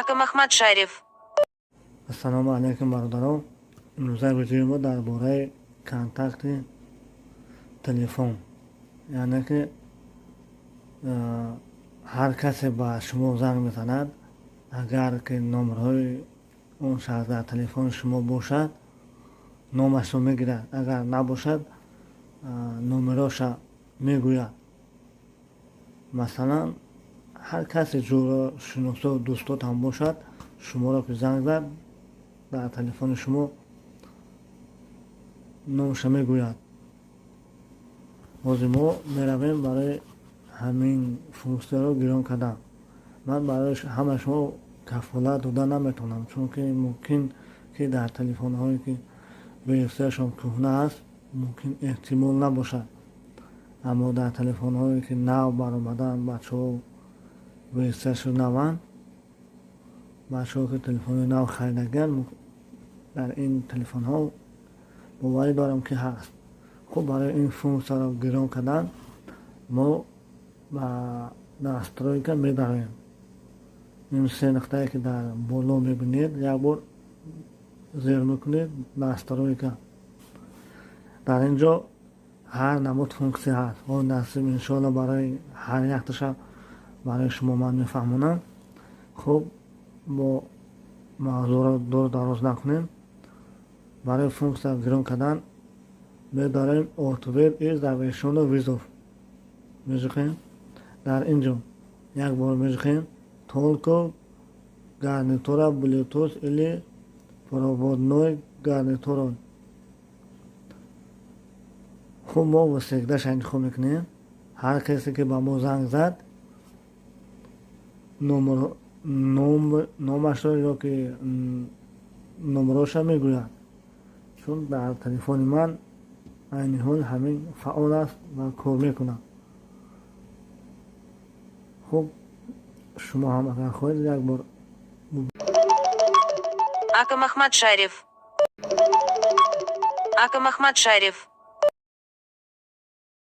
Акам Ахмадшариф. Ассалому алайкум, бародарон. Имрӯза видеои мо дар бораи контакти телефон, яъне ки ҳар касе ба шумо занг мезанад, агар ки номерҳои он шахс дар телефони шумо бошад, номашро мегирад, агар набошад, номероша мегӯяд. Масалан, ҳар касе ҷӯро, шиносо, дӯстотам бошад, шуморо ки занг зад, дар телефони шумо номаша мегӯяд. Ҳозир мо меравем барои ҳамин функсияро гирон кардан. Ман барои ҳамаи шумо кафолат дода наметавонам, чунки мумкин ки дар телефонҳое ки версияшон кӯҳна аст, мумкин, эҳтимол набошад, аммо дар телефонҳое ки нав баромадаанд, бачаҳо версияшо наванд, бачаҳо ки телефони нав харидагианд, дар ин телефонҳо боварӣ дорам, ки ҳаст. Хуб, барои ин функсияро гирон кардан мо ба настройка медароем. Ин се нуқтае, ки дар боло мебинед, як бор зер мекунед, настройка. Дар ин ҷо ҳар намуд функсия ҳаст. О насиб, иншоалло, барои ҳар якташа барои шумо ман мефаҳмонам. Хуб, мо мавзӯъро дур дароз накунем. Барои функсия гирон кардан медорем ответ и завершённый вызов межиқем. Дар ин ҷо як бор межиқем, только гарнитура Bluetooth или проводной гарнитура. Хуб, мо всегдаша интихоб мекунем. Ҳар касе ки ба мо занг зад, номашро ё ки номероша мегӯяд, чун дар телефони ман айни ҳол ҳамин фаъол аст ва кор мекунад. Хуб, шумо ҳам агар хоҳед, як бор. Акам Ахмадшариф. Акам Ахмадшариф.